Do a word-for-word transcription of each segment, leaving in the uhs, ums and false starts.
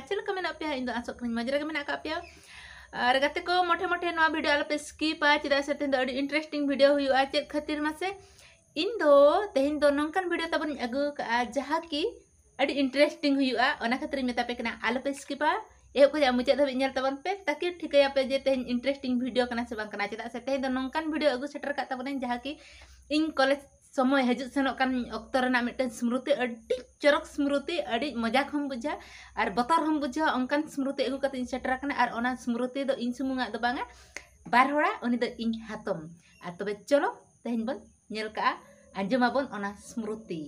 ᱪᱮᱫ ᱞᱮᱠᱟ ᱢᱮᱱᱟᱜ ᱯᱮᱭᱟ? ᱤᱧ ᱫᱚ ᱟᱥᱚᱜ ᱠᱟᱹᱱᱟᱹᱧ ᱢᱚᱡᱽ ᱨᱮᱜᱮ ᱢᱮᱱᱟᱜ ᱟᱠᱟᱫ ᱯᱮᱭᱟ᱾ ᱟᱨ ᱜᱟᱛᱮ ᱠᱚ, ᱢᱚᱴᱷᱮ ᱢᱚᱴᱷᱮ ᱱᱚᱣᱟ ᱵᱷᱤᱰᱤᱭᱳ ᱟᱞᱚᱯᱮ ᱥᱠᱤᱯᱟ, ᱪᱮᱫᱟᱜ ᱥᱮ ᱛᱮᱦᱮᱧ ᱫᱚ ᱟᱹᱰᱤ ᱤᱱᱴᱟᱨᱮᱥᱴᱤᱝ ᱵᱷᱤᱰᱤᱭᱳ ᱦᱩᱭᱩᱜᱼᱟ᱾ ᱪᱮᱫ ᱠᱷᱟᱹᱛᱤᱨ ᱢᱟᱥᱮ? ᱤᱧ ᱫᱚ ᱛᱮᱦᱮᱧ ᱫᱚ ᱱᱚᱝᱠᱟᱱ ᱵᱷᱤᱰᱤᱭᱳ ᱛᱟᱵᱚᱱᱤᱧ ᱟᱹᱜᱩ ᱟᱠᱟᱫᱼᱟ, ᱡᱟᱦᱟᱸ ᱠᱤ ᱟᱹᱰᱤ ᱤᱱᱴᱟᱨᱮᱥᱴᱤᱝ ᱦᱩᱭᱩᱜᱼᱟ᱾ ᱚᱱᱟ ᱠᱷᱟᱹᱛᱤᱨ ᱤᱧ ᱢᱮᱛᱟ ᱯᱮ ᱠᱟᱱᱟ, ᱟᱞᱚᱯᱮ ᱥᱠᱤᱯᱟ, ᱮᱦᱚᱵ ᱠᱷᱚᱱᱟᱜ ᱢᱩᱪᱟᱹᱫ ᱫᱷᱟᱹᱵᱤᱡ ᱧᱮᱞ ᱛᱟᱵᱚᱱ ᱯᱮ, ᱛᱟᱠᱤ ᱴᱷᱤᱠᱟᱹᱭᱟᱯᱮ ᱡᱮ ᱛᱮᱦᱮᱧ ᱤᱱᱴᱟᱨᱮᱥᱴᱤᱝ ᱵᱷᱤᱰᱤᱭᱳ ᱠᱟᱱᱟ ᱥᱮ ᱵᱟᱝ ᱠᱟᱱᱟ᱾ ᱪᱮᱫᱟᱜ ᱥᱮ ᱛᱮᱦᱮᱧ ᱫᱚ ᱱᱚᱝᱠᱟᱱ ᱵᱷᱤᱰᱤᱭᱳ ᱟᱹᱜᱩ ᱥᱮᱴᱮᱨ ᱟᱠᱟᱫ ᱛᱟᱵᱚᱱᱟᱹᱧ, ᱡᱟᱦᱟᱸ ᱠᱤ ᱤᱧ ᱠᱚᱞᱮᱡᱽ ᱥᱚᱢᱚᱭ ᱦᱤᱡᱩᱜ ᱥᱮᱱᱚᱜ ᱠᱟᱱ ᱚᱠᱛᱚ ᱨᱮᱱᱟᱜ ᱢᱤᱫᱴᱮᱱ ᱥᱢᱨᱩᱛᱤ, ᱟᱹᱰᱤ ᱪᱚᱨᱚᱠ ᱥᱢᱨᱩᱛᱤ, ᱟᱹᱰᱤ ᱢᱚᱡᱟᱠ ᱦᱚᱸ ᱵᱩᱡᱷᱟᱹᱜᱼᱟ ᱟᱨ ᱵᱚᱛᱚᱨ ᱦᱚᱸ ᱵᱩᱡᱷᱟᱹᱜᱼᱟ᱾ ᱚᱱᱠᱟᱱ ᱥᱢᱨᱩᱛᱤ ᱟᱹᱜᱩ ᱠᱟᱛᱮ ᱤᱧ ᱥᱮᱴᱮᱨ ᱟᱠᱟᱱᱟ᱾ ᱟᱨ ᱚᱱᱟ ᱥᱢᱨᱩᱛᱤ ᱫᱚ ᱤᱧ ᱥᱩᱢᱩᱝᱟᱜ ᱫᱚ ᱵᱟᱝᱟ, ᱵᱟᱨ ᱦᱚᱲᱟᱜ, ᱩᱱᱤ ᱫᱚ ᱤᱧ ᱦᱟᱛᱚᱢ᱾ ᱟᱨ ᱛᱚᱵᱮ ᱪᱚᱞᱚ ᱛᱮᱦᱮᱧ ᱵᱚᱱ ᱧᱮᱞ ᱠᱟᱜᱼᱟ, ᱟᱸᱡᱚᱢ ᱟᱵᱚᱱ ᱚᱱᱟ ᱥᱢᱨᱩᱛᱤ᱾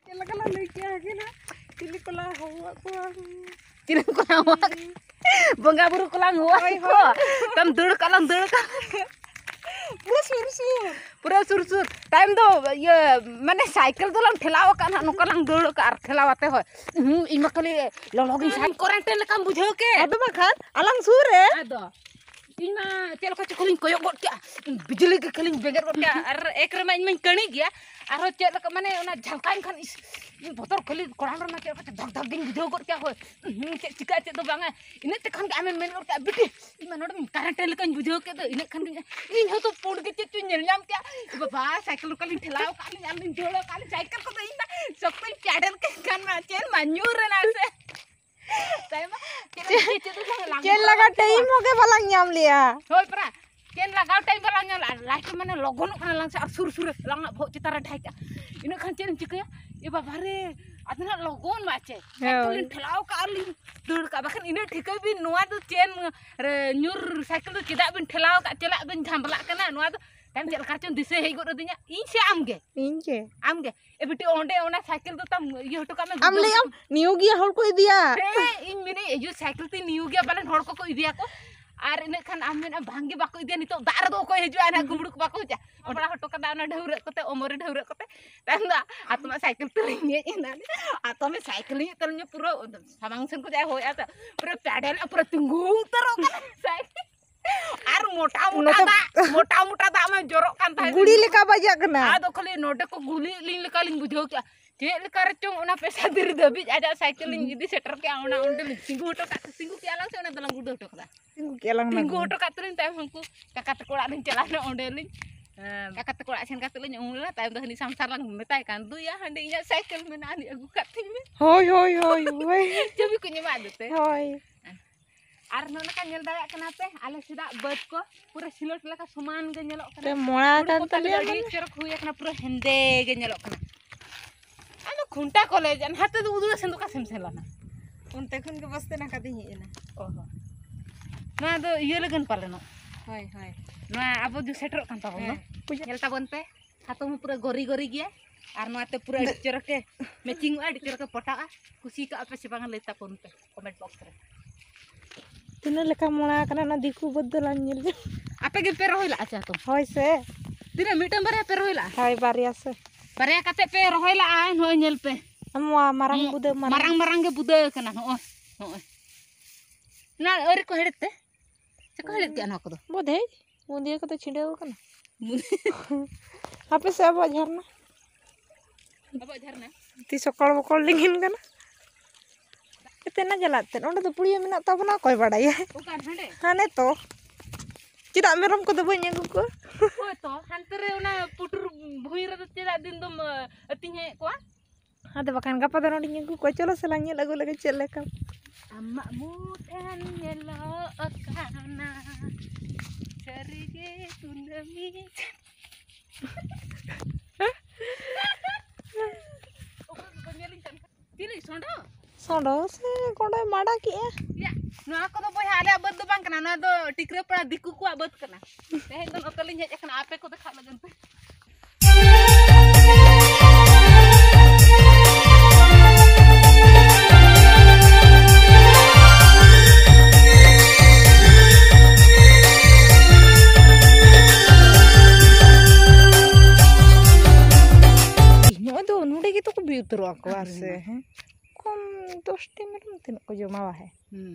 ᱪᱮᱫ ᱞᱮᱠᱟ ᱞᱟᱝ ᱞᱟᱹᱭ ᱠᱮᱜᱼᱟ ᱠᱤ ᱱᱟ? ᱪᱤᱞᱤ ᱠᱚ ᱞᱟᱝ ᱦᱚᱦᱚᱣᱟᱫ ᱠᱚᱣᱟ? ᱪᱤᱞᱤ ᱠᱚ ᱞᱟᱝ ᱦᱚᱦᱚᱣᱟᱫ? ᱵᱚᱸᱜᱟ ᱵᱩᱨᱩ ᱠᱚ ᱞᱟᱝ ᱦᱚᱦᱚᱣᱟᱫ ᱦᱳᱭ, ᱠᱚᱣᱟ᱾ ᱦᱳᱭ᱾ ᱛᱟᱢ ᱫᱟᱹᱲ ᱠᱟᱜ ᱞᱟᱝ ᱫᱟᱹᱲ ᱠᱟᱜ᱾ ᱯᱩᱨᱟᱹ ᱥᱩᱨ ᱥᱩᱨ᱾ ᱯᱩᱨᱟᱹ ᱥᱩᱨ ᱥᱩᱨ᱾ ᱛᱟᱭᱚᱢ ᱫᱚ ᱤᱭᱟᱹ, ᱢᱟᱱᱮ ᱥᱟᱭᱠᱮᱞ ᱫᱚ ᱞᱟᱝ ᱴᱷᱮᱞᱟᱣ ᱟᱠᱟᱫ ᱱᱟᱦᱟᱜ, ᱱᱚᱝᱠᱟ ᱞᱟᱝ ᱫᱟᱹᱲ ᱟᱠᱟᱫ ᱟᱨ ᱴᱷᱮᱞᱟᱣ ᱟᱛᱮ ᱦᱚᱸ᱾ ᱦᱩᱸ, ᱤᱧ ᱢᱟ ᱠᱷᱟᱹᱞᱤ ᱞᱚᱞᱚ ᱜᱤᱧ ᱥᱟᱭ- ᱠᱚᱨᱮᱱᱴ ᱞᱮᱠᱟᱢ ᱵᱩᱡᱷᱟᱹᱣ ᱠᱮᱫ᱾ ᱟᱫᱚ ᱵᱟᱠᱷᱟᱱ ᱟᱞᱟᱝ ᱥᱩᱨ ᱨᱮ᱾ ᱟᱫᱚ ᱤᱧ ᱢᱟ ᱪᱮᱫ ᱞᱮᱠᱟ ᱪᱚ ᱠᱷᱟᱹᱞᱤᱧ ᱠᱚᱭᱚᱜ ᱜᱚᱫ ᱠᱮᱜᱼᱟ, ᱵᱤᱡᱽᱞᱤ ᱜᱮ ᱠᱷᱟᱹᱞᱤᱧ ᱵᱮᱸᱜᱮᱫ ᱜᱚᱫ ᱠᱮᱜᱼᱟ᱾ ᱟᱨ ᱮᱠ ᱨᱮᱢᱟ ᱤᱧ ᱢᱟᱧ ᱠᱟᱹᱬᱤ ᱜᱮᱭᱟ, ᱟᱨᱦᱚᱸ ᱪᱮᱫ ᱞᱮᱠᱟ ᱢᱟᱱᱮ ᱚᱱᱟ ᱡᱷᱟᱞᱠᱟᱣᱮᱱ ᱠᱷᱟᱱ, ᱤᱥ, ᱤᱧ ᱵᱚᱛᱚᱨ ᱠᱷᱟᱹᱞᱤ ᱠᱚᱲᱟᱢ ᱨᱮᱢᱟ ᱪᱮᱫ ᱞᱮᱠᱟ ᱪᱚ ᱫᱷᱟᱠ ᱫᱷᱟᱠ ᱜᱤᱧ ᱵᱩᱡᱷᱟᱹᱣ ᱜᱚᱫ ᱠᱮᱜᱼᱟ᱾ ᱦᱳᱭ, ᱦᱩᱸ, ᱪᱮᱫ ᱪᱤᱠᱟᱹᱜᱼᱟ ᱪᱮᱫ ᱫᱚ ᱵᱟᱝᱟ, ᱤᱱᱟᱹᱜ ᱛᱮᱠᱷᱟᱱ ᱜᱮ ᱟᱢᱮᱢ ᱢᱮᱱ ᱜᱚᱫ ᱠᱮᱜᱼᱟ, "ᱵᱤᱴᱤ, ᱤᱧ ᱢᱟ ᱱᱚᱰᱮ ᱠᱟᱨᱮᱱᱴ ᱞᱮᱠᱟᱧ ᱵᱩᱡᱷᱟᱹᱣ ᱠᱮᱫ ᱫᱚ, ᱤᱱᱟᱹᱜ ᱠᱷᱟᱱ ᱜᱮ ᱤᱧ ᱦᱚᱸᱛᱚ ᱯᱩᱸᱰ ᱜᱮ ᱪᱮᱫ ᱪᱚᱧ ᱧᱮᱞ ᱧᱟᱢ ᱠᱮᱜᱼᱟ, ᱵᱟᱵᱟ, ᱥᱟᱭᱠᱮᱞ ᱚᱠᱟ ᱞᱤᱧ ᱴᱷᱮᱞᱟᱣ ᱠᱟᱜᱼᱟ ᱞᱤᱧ ᱟᱨ ᱞᱤᱧ ᱫᱟᱹᱲ ᱠᱟᱜᱼᱟ ᱞᱤᱧ, ᱥᱟᱭᱠᱮᱞ ᱠᱚᱫᱚ ᱤᱧ ᱢᱟ ᱥᱚᱠᱛᱚᱧ ᱯᱮᱰᱮᱞ ᱠᱮᱫ ᱠᱷᱟᱱ ᱢᱟ ᱪᱮᱫ ᱢᱟ ᱧᱩᱨ ᱮᱱᱟ ᱥᱮ?" ᱛᱟᱭᱚᱢ ᱢᱟ ᱪᱮᱫ ᱮᱢ ᱪᱤᱠᱟᱹ ᱪᱮᱫ ᱦᱚᱸ ᱵᱟᱝ, ᱞᱟᱸᱜᱟ ᱪᱮᱫ ᱞᱟᱜᱟ ᱪᱟᱵᱟ ᱴᱟᱭᱤᱢ ᱦᱚᱸ ᱜᱮ ᱵᱟᱞᱟᱝ ᱧᱟᱢ ᱞᱮᱜᱼᱟ᱾ ᱦᱳᱭ ᱯᱨᱟ, ᱪᱮᱫ ᱞᱟᱜᱟᱣ ᱴᱟᱭᱤᱢ ᱵᱟᱞᱟᱝ ᱧᱟᱢ ᱞᱮᱜᱼᱟ᱾ ᱞᱟᱭᱤᱴ ᱢᱟᱱᱮ ᱞᱚᱜᱚᱱᱚᱜ ᱠᱟᱱᱟ ᱞᱟᱝ ᱥᱮ, ᱟᱨ ᱥᱩᱨ ᱥᱩᱨ ᱨᱮ ᱞᱟᱝ ᱵᱚᱦᱚᱜ ᱪᱮᱛᱟᱱ ᱨᱮ ᱰᱷᱟᱭ ᱠᱟᱜᱼᱟ᱾ ᱤᱱᱟᱹ ᱠᱷᱟᱱ ᱪᱮᱫ ᱮᱢ ᱪᱤᱠᱟᱹᱭᱟ? ᱮ ᱵᱟᱵᱟ ᱨᱮ, ᱟᱫᱚ ᱱᱟᱜ ᱞᱚᱜᱚᱱ ᱢᱟ ᱪᱮ᱾ ᱦᱳᱭ᱾ ᱥᱟᱭᱠᱮᱞ ᱞᱤᱧ ᱴᱷᱮᱞᱟᱣ ᱠᱟᱜᱼᱟ ᱟᱨ ᱞᱤᱧ ᱫᱟᱹᱲ ᱠᱟᱜᱼᱟ᱾ ᱵᱟᱠᱷᱟᱱ ᱤᱱᱟᱹ ᱴᱷᱤᱠᱟᱹᱭ ᱵᱤᱱ, ᱱᱚᱣᱟ ᱫᱚ ᱪᱮᱱ ᱨᱮ ᱧᱩᱨ ᱥᱟᱭᱠᱮᱞ ᱫᱚ ᱪᱮᱫᱟᱜ ᱵᱤᱱ ᱴᱷᱮᱞᱟᱣ ᱠᱟᱜᱼᱟ? ᱪᱮᱫᱟᱜ ᱵᱤᱱ ᱡᱷᱟᱢᱵᱞᱟᱜ ᱠᱟᱱᱟ? ᱱᱚᱣᱟ ᱫᱚ ᱛᱟᱭᱚᱢ ᱪᱮᱫ ᱞᱮᱠᱟ ᱨᱮᱪᱚᱝ ᱫᱤᱥᱟᱹ ᱦᱮᱡ ᱜᱚᱫ ᱟᱹᱫᱤᱧᱟ᱾ ᱤᱧ ᱥᱮ ᱟᱢ ᱜᱮ? ᱤᱧ ᱜᱮ᱾ ᱟᱢ ᱜᱮ᱾ ᱮ ᱵᱤᱴᱤ, ᱚᱸᱰᱮ ᱚᱱᱟ ᱥᱟᱭᱠᱮᱞ ᱫᱚ ᱛᱟᱢ ᱤᱭᱟᱹ ᱦᱚᱴᱚ ᱠᱟᱜ ᱢᱮ, ᱟᱢ ᱜᱩᱫᱟᱹᱢ ᱞᱟᱹᱭᱟᱢ, ᱨᱮ᱾ ᱱᱤᱭᱩ ᱜᱤᱭᱟ ᱦᱚᱲ ᱠᱚ ᱤᱫᱤᱭᱟ᱾ ᱦᱮᱸ, ᱤᱧ ᱢᱮᱱᱮᱫ, ᱤᱭᱟᱹ ᱥᱟᱭᱠᱮᱞ ᱛᱮ ᱱᱤᱭᱩ ᱜᱤᱭᱟ ᱯᱟᱞᱮᱱ ᱦᱚᱲ ᱠᱚᱠᱚ ᱤᱫᱤᱭᱟᱠᱚ᱾ ᱟᱨ ᱤᱱᱟᱹᱜ ᱠᱷᱟᱱ ᱟᱢ ᱢᱮᱱᱟ, "ᱵᱟᱝ ᱜᱮ ᱵᱟᱠᱚ ᱤᱫᱤᱭᱟ, ᱱᱤᱛᱚᱜ ᱫᱟᱜ ᱨᱮᱫᱚ ᱚᱠᱚᱭ ᱦᱤᱡᱩᱜᱼᱟ?" ᱱᱟᱦᱟᱜ ᱠᱩᱢᱵᱽᱲᱩ ᱠᱚ ᱵᱟᱠᱚ ᱦᱤᱡᱩᱜᱼᱟ᱾ ᱚᱱᱟ ᱦᱚᱴᱚ ᱠᱟᱫᱟ ᱚᱱᱟ ᱰᱷᱟᱹᱣᱨᱟᱹᱜ ᱠᱚᱛᱮ, ᱚᱢᱚᱨᱤ ᱰᱷᱟᱹᱣᱨᱟᱹᱜ ᱠᱚᱛᱮ᱾ ᱛᱟᱭᱚᱢ ᱫᱚ ᱟᱛᱚᱢ ᱥᱟᱭᱠᱮᱞ ᱛᱮᱞᱤᱧ ᱦᱮᱡ ᱮᱱᱟ᱾ ᱟᱛᱚᱢ ᱥᱟᱭᱠᱮᱞ ᱞᱤᱧ ᱛᱮᱞᱤᱧ ᱯᱩᱨᱟᱹ ᱥᱟᱢᱟᱝ ᱥᱮᱱ ᱠᱷᱚᱱ ᱡᱟᱦᱟᱸᱭ ᱦᱚᱭ ᱟᱛᱚ ᱯᱩᱨᱟᱹ ᱯᱮᱰᱮᱞ ᱯᱩᱨᱟᱹ ᱛᱤᱸᱜᱩ ᱩᱛᱟᱹᱨᱚᱜ ᱠᱟᱱᱟ ᱥᱟᱭᱠᱮᱞ᱾ ᱟᱨ ᱢᱚᱴᱟ ᱢᱚᱴᱟ ᱱᱚᱛᱮ ᱫᱟᱜ, ᱢᱚᱴᱟ ᱢᱚᱴᱟ ᱫᱟᱜ ᱢᱟ ᱡᱚᱨᱚᱜ ᱠᱟᱱ ᱛᱟᱦᱮᱸᱫ᱾ ᱜᱩᱲᱤ ᱞᱮᱠᱟ ᱵᱟᱡᱟᱜ ᱠᱟᱱᱟ᱾ ᱟᱫᱚ ᱠᱷᱟᱹᱞᱤ ᱱᱚᱰᱮ ᱠᱚ ᱜᱩᱞᱤ ᱞᱤᱧ ᱞᱮᱠᱟ ᱞᱤᱧ ᱵᱩᱡᱷᱟᱹᱣ ᱠᱮᱜᱼᱟ᱾ ᱪᱮᱫ ᱞᱮᱠᱟ ᱨᱮᱪᱚᱝ ᱚᱱᱟ ᱯᱮᱥᱟ ᱫᱤᱨᱤ ᱫᱷᱟᱹᱵᱤᱡ ᱟᱡᱟᱜ ᱥᱟᱭᱠᱮᱞ ᱞᱤᱧ ᱤᱫᱤ ᱥᱮᱴᱮᱨ ᱠᱮᱜᱼᱟ, ᱚᱱᱟ ᱚᱸᱰᱮ ᱞᱤᱧ ᱛᱤᱸᱜᱩ ᱦᱚᱴᱚ ᱠᱟᱜ, ᱛᱤᱸᱜᱩ ᱠᱮᱜᱼᱟ ᱞᱟᱝ ᱥᱮ ᱚᱱᱟ ᱫᱚᱞᱟᱝ ᱜᱩᱰᱟᱹ ᱦᱚᱴᱚ ᱠᱟᱫᱟ? ᱛᱤᱸᱜᱩ ᱠᱮᱜᱼᱟ ᱞᱟᱝ ᱚᱱᱟ ᱛᱤᱸᱜᱩ ᱫᱚ᱾ ᱦᱚᱴᱚ ᱠᱟᱜ ᱛᱮᱞᱤᱧ ᱛᱟᱭᱚᱢ ᱦᱟᱹᱱᱠᱩ ᱠᱟᱠᱟ ᱛᱟᱠᱚ ᱚᱲᱟᱜ ᱞᱤᱧ ᱪᱟᱞᱟᱣ ᱮᱱᱟ, ᱚᱸᱰᱮ ᱞᱤᱧ ᱦᱮᱸ᱾ ᱠᱟᱠᱟ ᱛᱟᱠᱚ ᱚᱲᱟᱜ ᱥᱮᱱ ᱠᱟᱛᱮ ᱞᱤᱧ ᱩᱢᱩᱞ ᱮᱱᱟ᱾ ᱛᱟᱭᱚᱢ ᱫᱚ ᱦᱟᱹᱱᱤ ᱥᱟᱢᱥᱟᱨ ᱞᱟᱝ ᱢᱮᱛᱟᱭ ᱠᱟᱱ, "ᱫᱩᱭᱟ ᱦᱟᱺᱰᱤ ᱤᱧᱟᱹᱜ ᱥᱟᱭᱠᱮᱞ ᱢᱮᱱᱟᱜᱼᱟ, ᱦᱟᱺᱰᱤ ᱟᱹᱜᱩ ᱠᱟᱜ ᱛᱤᱧ ᱢᱮ᱾" ᱦᱳᱭ, ᱦᱳᱭ, ᱦᱳᱭ, ᱦᱳᱭ᱾ ᱪᱟᱹᱵᱤ ᱠᱚᱧ ᱮᱢᱟᱫ ᱫᱮ ᱛᱮ᱾ ᱦᱳᱭ᱾ ᱟᱨ ᱱᱚᱜᱼᱚ ᱱᱚᱝᱠᱟ ᱧᱮᱞ ᱫᱟᱲᱮᱭᱟᱜ ᱠᱟᱱᱟ ᱯᱮ, ᱟᱞᱮ ᱥᱮᱫᱟᱜ ᱵᱟᱹᱫᱽ ᱠᱚ ᱯᱩᱨᱟᱹ ᱥᱤᱞᱚᱴ ᱞᱮᱠᱟ ᱥᱚᱢᱟᱱ ᱜᱮ ᱧᱮᱞᱚᱜ ᱠᱟᱱᱟ᱾ ᱛᱮ ᱢᱚᱲᱟ ᱦᱩᱲᱩ ᱠᱟᱱ ᱠᱚ ᱛᱟᱞᱮ ᱛᱟᱞᱮᱭᱟ ᱟᱹᱰᱤ ᱢᱟᱱᱮ᱾ ᱪᱚᱨᱚᱠ ᱦᱩᱭ ᱟᱠᱟᱱᱟ, ᱯᱩᱨᱟᱹ ᱦᱮᱸᱫᱮ ᱜᱮ ᱧᱮᱞᱚᱜ ᱠᱟᱱᱟ᱾ ᱟᱫᱚ ᱠᱷᱩᱱᱴᱟ ᱠᱚᱞᱮ ᱡᱟᱱ ᱦᱟᱛᱮ ᱫᱚ ᱩᱫᱩᱜ ᱥᱮᱱ ᱫᱚ ᱚᱠᱟ ᱥᱮᱢ ᱥᱮᱱ ᱞᱮᱱᱟ? ᱚᱱᱛᱮ ᱠᱷᱚᱱ ᱜᱮ ᱵᱟᱥᱛᱮ ᱱᱟᱠᱟ ᱛᱤᱧ ᱦᱮᱡ ᱮᱱᱟ᱾ ᱚ ᱦᱚᱸ᱾ ᱱᱚᱣᱟ ᱫᱚ ᱤᱭᱟᱹ ᱞᱟᱹᱜᱤᱫ ᱯᱟᱞᱮᱱᱚᱜ᱾ ᱦᱳᱭ, ᱦᱳᱭ᱾ ᱱᱚᱣᱟ ᱟᱵᱚ ᱡᱩ ᱥᱮᱴᱮᱨᱚᱜ ᱠᱟᱱ ᱛᱟᱵᱚᱱ ᱫᱚ᱾ ᱦᱮᱸ᱾ ᱧᱮᱞ ᱛᱟᱵᱚᱱ ᱯᱮ᱾ ᱦᱟᱛᱚᱢ ᱦᱚᱸ ᱯᱩᱨᱟᱹ ᱜᱚᱨᱤ ᱜᱚᱨᱤ ᱜᱮᱭᱟ᱾ ᱟᱨ ᱱᱚᱣᱟ ᱛᱮ ᱯᱩᱨᱟᱹ ᱟᱹᱰᱤ ᱪᱚᱨᱚᱠᱮ ᱢᱮᱪᱤᱝᱚᱜᱼᱟ, ᱟᱹᱰᱤ ᱪᱚᱨᱚᱠᱮ ᱯᱚᱴᱟᱜᱼᱟ᱾ ᱠᱩᱥᱤ ᱠᱟᱜᱼᱟ ᱯᱮ ᱥᱮ ᱵᱟᱝ, ᱞᱟᱹᱭ ᱛᱟᱵᱚᱱ ᱯᱮ ᱠᱚᱢᱮᱱᱴ ᱵᱚᱠᱥ ᱨᱮ᱾ ᱛᱤᱱᱟᱹᱜ ᱞᱮᱠᱟ ᱢᱚᱲᱟ ᱠᱟᱱᱟ ᱚᱱᱟ ᱫᱤᱠᱩ ᱵᱟᱹᱫᱽ ᱫᱚ ᱞᱟᱝ ᱧᱮᱞ ᱡᱚᱝ᱾ ᱟᱯᱮ ᱜᱮ ᱯᱮ ᱨᱚᱦᱚᱭ ᱞᱟᱜᱼᱟ ᱪᱮ ᱦᱟᱛᱚᱢ? ᱦᱳᱭ ᱥᱮ᱾ ᱛᱤᱱᱟᱹᱜ ᱢᱤᱫᱴᱟᱝ ᱵᱟᱨᱭᱟ ᱯᱮ ᱨᱚᱦᱚᱭ ᱞᱟᱜᱼᱟ? ᱦᱳᱭ, ᱵᱟᱨᱭᱟ ᱥᱮ᱾ ᱵᱟᱨᱭᱟ ᱠᱟᱛᱮ ᱯᱮ ᱨᱚᱦᱚᱭ ᱞᱟᱜᱼᱟ, ᱱᱚᱜᱼᱚᱭ ᱧᱮᱞ ᱯᱮ᱾ ᱱᱚᱣᱟ ᱢᱟᱨᱟᱝ ᱦᱩᱸ, ᱵᱩᱫᱟᱹ, ᱢᱟᱨᱟᱝ ᱢᱟᱨᱟᱝ ᱢᱟᱨᱟᱝ ᱜᱮ ᱵᱩᱫᱟᱹ ᱠᱟᱱᱟ, ᱱᱚᱜᱼᱚᱭ, ᱱᱚᱜᱼᱚᱭ᱾ ᱱᱚᱣᱟ ᱟᱹᱣᱨᱤ ᱠᱚ ᱦᱮᱲᱦᱮᱫ ᱛᱮ? ᱥᱮ ᱠᱚ ᱦᱮᱲᱦᱮᱫ ᱠᱮᱜᱼᱟ ᱱᱚᱣᱟ ᱠᱚᱫᱚ? ᱵᱳᱫᱷᱮᱭ, ᱵᱩᱸᱫᱤᱭᱟᱹ ᱠᱚᱫᱚ ᱪᱷᱤᱰᱟᱹᱣ ᱠᱟᱱᱟ᱾ ᱦᱟᱯᱮ ᱥᱮ ᱟᱵᱚᱣᱟᱜ ᱡᱷᱟᱨᱱᱟ᱾ ᱟᱵᱚᱣᱟᱜ ᱡᱷᱟᱨᱱᱟ? ᱛᱤ ᱥᱚᱠᱚᱲ ᱵᱚᱠᱚᱲ ᱞᱤᱸᱜᱤᱱ ᱠᱟᱱᱟ᱾ ᱮᱛᱮ ᱱᱟ ᱡᱟᱞᱟᱫ ᱛᱮᱫ, ᱚᱸᱰᱮ ᱫᱚ ᱯᱩᱲᱤᱭᱟᱹ ᱢᱮᱱᱟᱜ ᱛᱟᱵᱚᱱᱟ, ᱚᱠᱚᱭ ᱵᱟᱰᱟᱭᱟ? ᱚᱠᱟ ᱦᱟᱸᱰᱮ? ᱦᱟᱱᱮ ᱛᱚ᱾ ᱪᱮᱫᱟᱜ ᱢᱮᱨᱚᱢ ᱠᱚᱫᱚ ᱵᱟᱹᱧ ᱟᱹᱜᱩ ᱠᱚᱣᱟ? ᱦᱳᱭ ᱛᱚ, ᱦᱟᱱᱛᱮ ᱨᱮ ᱚᱱᱟ ᱯᱩᱴᱩᱨ ᱵᱷᱩᱸᱭ ᱨᱮᱫᱚ ᱪᱮᱫᱟᱜ ᱫᱤᱱ ᱫᱚᱢ, ᱟ, ᱟᱹᱛᱤᱧ ᱦᱮᱡ ᱠᱚᱣᱟ? ᱟᱫᱚ ᱵᱟᱠᱷᱟᱱ ᱜᱟᱯᱟ ᱫᱚ ᱱᱚᱰᱮᱧ ᱟᱹᱜᱩ ᱠᱚᱣᱟ᱾ ᱪᱚᱞᱚ ᱥᱮ ᱞᱟᱝ ᱧᱮᱞ ᱟᱹᱜᱩ ᱞᱮᱜᱮ ᱪᱮᱫ ᱞᱮᱠᱟ᱾ ᱟᱢᱟᱜ ᱢᱩᱴᱷᱟᱹᱱ ᱧᱮᱞᱚᱜ ᱠᱟᱱᱟ, ᱥᱟᱹᱨᱤᱜᱮ ᱠᱩᱱᱟᱹᱢᱤ᱾ ᱚᱠᱚᱭ ᱠᱚᱠᱚ ᱧᱮᱞᱤᱧ ᱠᱟᱱ ᱠᱷᱟᱱ᱾ ᱪᱤᱞᱤ ᱥᱚᱸᱰᱚ? ᱥᱚᱸᱰᱚ ᱥᱮ ᱠᱚᱸᱰᱚᱭ ᱢᱟᱰᱟ ᱠᱮᱜᱼᱟ? ᱭᱟ, ᱱᱚᱣᱟ ᱠᱚᱫᱚ ᱵᱚᱭᱦᱟ ᱟᱞᱮᱭᱟᱜ ᱵᱟᱹᱫᱽ ᱫᱚ ᱵᱟᱝ ᱠᱟᱱᱟ, ᱱᱚᱣᱟ ᱫᱚ ᱴᱤᱠᱨᱟᱹ ᱯᱟᱲᱟ ᱫᱤᱠᱩ ᱠᱚᱣᱟᱜ ᱵᱟᱹᱫᱽ ᱠᱟᱱᱟ᱾ ᱛᱮᱦᱮᱧ ᱫᱚ ᱱᱚᱛᱮ ᱞᱤᱧ ᱦᱮᱡ ᱟᱠᱟᱱᱟ ᱟᱯᱮ ᱠᱚ ᱫᱮᱠᱷᱟᱜ ᱞᱟᱹᱜᱤᱫ ᱛᱮ᱾ ᱜᱮᱛᱚ ᱠᱚ ᱵᱤ ᱩᱛᱟᱹᱨᱚᱜᱼᱟ ᱠᱚ ᱟᱨ ᱥᱮ, ᱦᱮᱸ᱾ ᱠᱚᱢ ᱫᱚᱥᱴᱤ ᱢᱮᱨᱚᱢ ᱛᱤᱱᱟᱹᱜ ᱠᱚ ᱡᱚᱢᱟᱣᱟ, ᱦᱮᱸ᱾ ᱦᱩᱸ᱾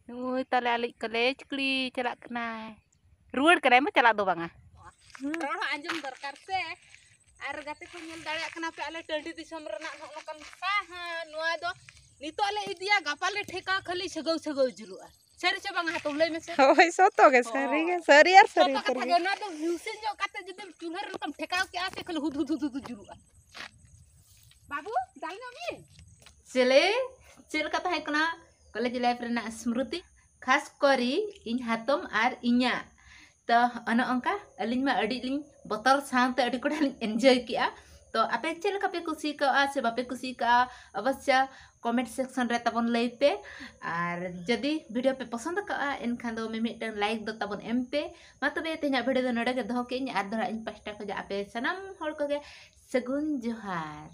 ᱱᱩᱭ ᱛᱟᱞᱮ ᱟᱞᱮᱭᱤᱡ ᱠᱟᱞᱮ ᱪᱤᱠᱲᱤ ᱪᱟᱞᱟᱜ ᱠᱟᱱᱟᱭ᱾ ᱨᱩᱣᱟᱹᱲ ᱠᱟᱱᱟᱭ, ᱢᱟ ᱪᱟᱞᱟᱜ ᱫᱚ ᱵᱟᱝᱟ᱾ ᱦᱩᱸ᱾ ᱨᱚᱲ ᱦᱚᱸ ᱟᱸᱡᱚᱢ ᱫᱚᱨᱠᱟᱨ ᱥᱮ᱾ ᱟᱨ ᱜᱟᱛᱮ ᱠᱚ, ᱧᱮᱞ ᱫᱟᱲᱮᱭᱟᱜ ᱠᱟᱱᱟ ᱯᱮ, ᱟᱞᱮ ᱴᱟᱺᱰᱤ ᱫᱤᱥᱚᱢ ᱨᱮᱱᱟᱜ ᱱᱚᱜᱼᱚ ᱱᱚᱝᱠᱟᱱ ᱥᱟᱦᱟᱱ᱾ ᱱᱚᱣᱟ ᱫᱚ ᱱᱤᱛᱚᱜ ᱞᱮ ᱤᱫᱤᱭᱟ, ᱜᱟᱯᱟ ᱞᱮ ᱴᱷᱮᱠᱟᱣ, ᱠᱷᱟᱹᱞᱤ ᱥᱟᱹᱜᱟᱹᱣ ᱥᱟᱹᱜᱟᱹᱣ ᱡᱩᱞᱩᱜᱼᱟ᱾ ᱥᱟᱹᱨᱤ ᱥᱮ ᱵᱟᱝᱟ ᱦᱟᱛᱚᱢ, ᱞᱟᱹᱭ ᱢᱮᱥᱮ? ᱦᱳᱭ, ᱥᱚᱛᱚ ᱜᱮ, ᱥᱟᱹᱨᱤ ᱜᱮ, ᱦᱳᱭ᱾ ᱥᱟᱹᱨᱤ ᱟᱨ ᱥᱟᱹᱨᱤ ᱥᱚᱛᱚ ᱩᱛᱟᱹᱨ ᱠᱟᱛᱷᱟ ᱜᱮ᱾ ᱜᱮ᱾ ᱱᱚᱣᱟ ᱫᱚ ᱦᱤᱣᱥᱤ ᱧᱚᱜ ᱠᱟᱛᱮ ᱡᱩᱫᱤᱢ ᱪᱩᱞᱦᱟᱹ ᱨᱮ ᱱᱚᱝᱠᱟᱢ ᱴᱷᱮᱠᱟᱣ ᱠᱮᱜᱼᱟ ᱥᱮ, ᱠᱷᱟᱹᱞᱤ ᱦᱩᱫ ᱦᱩᱫ ᱦᱩᱫ ᱦᱩᱫ ᱡᱩᱞᱩᱜᱼᱟ᱾ ᱵᱟᱹᱵᱩ, ᱫᱟᱞ ᱧᱚᱜ ᱢᱮ᱾ ᱪᱮᱞᱮ, ᱪᱮᱫ ᱞᱮᱠᱟ ᱛᱟᱦᱮᱸ ᱠᱟᱱᱟ ᱠᱚᱞᱮᱡᱽ ᱞᱟᱭᱤᱯᱷ ᱨᱮᱱᱟᱜ ᱥᱢᱨᱩᱛᱤ? ᱠᱷᱟᱥ ᱠᱚᱨᱤ ᱤᱧ ᱦᱟᱛᱚᱢ ᱟᱨ ᱤᱧᱟᱹᱜ᱾ ᱛᱚ, ᱚᱱᱮ ᱚᱱᱠᱟ ᱟᱹᱞᱤᱧ ᱢᱟ ᱟᱹᱰᱤ ᱞᱤᱧ ᱵᱚᱛᱚᱨ ᱥᱟᱶᱛᱮ ᱟᱹᱰᱤ ᱠᱚᱴᱟ ᱞᱤᱧ ᱮᱱᱡᱚᱭ ᱠᱮᱜᱼᱟ᱾ ᱛᱚ, ᱟᱯᱮ ᱪᱮᱫ ᱞᱮᱠᱟ ᱯᱮ ᱠᱩᱥᱤ ᱠᱟᱣᱟ ᱥᱮ ᱵᱟᱯᱮ ᱠᱩᱥᱤ ᱠᱟᱣᱟ, ᱚᱵᱚᱥᱥᱚ ᱠᱚᱢᱮᱱᱴ ᱥᱮᱠᱥᱚᱱ ᱨᱮ ᱛᱟᱵᱚᱱ ᱞᱟᱹᱭ ᱯᱮ᱾ ᱟᱨ ᱡᱩᱫᱤ ᱵᱷᱤᱰᱤᱭᱳ ᱯᱮ ᱯᱚᱥᱚᱸᱫ ᱟᱠᱟᱫᱼᱟ, ᱮᱱᱠᱷᱟᱱ ᱫᱚ ᱢᱤᱢᱤᱫᱴᱟᱝ ᱞᱟᱭᱤᱠ ᱫᱚ ᱛᱟᱵᱚᱱ ᱮᱢ ᱯᱮ᱾ ᱢᱟ ᱛᱚᱵᱮ, ᱛᱮᱦᱮᱧᱟᱜ ᱵᱷᱤᱰᱤᱭᱳ ᱫᱚ ᱱᱚᱰᱮ ᱜᱮ ᱫᱚᱦᱚ ᱠᱮᱫ ᱟᱹᱧ᱾ ᱟᱨ ᱫᱚ ᱦᱟᱸᱜ ᱤᱧ ᱯᱟᱦᱴᱟ ᱠᱷᱚᱱᱟᱜ ᱟᱯᱮ ᱥᱟᱱᱟᱢ ᱦᱚᱲ ᱠᱚᱜᱮ ᱥᱟᱹᱜᱩᱱ ᱡᱚᱦᱟᱨ᱾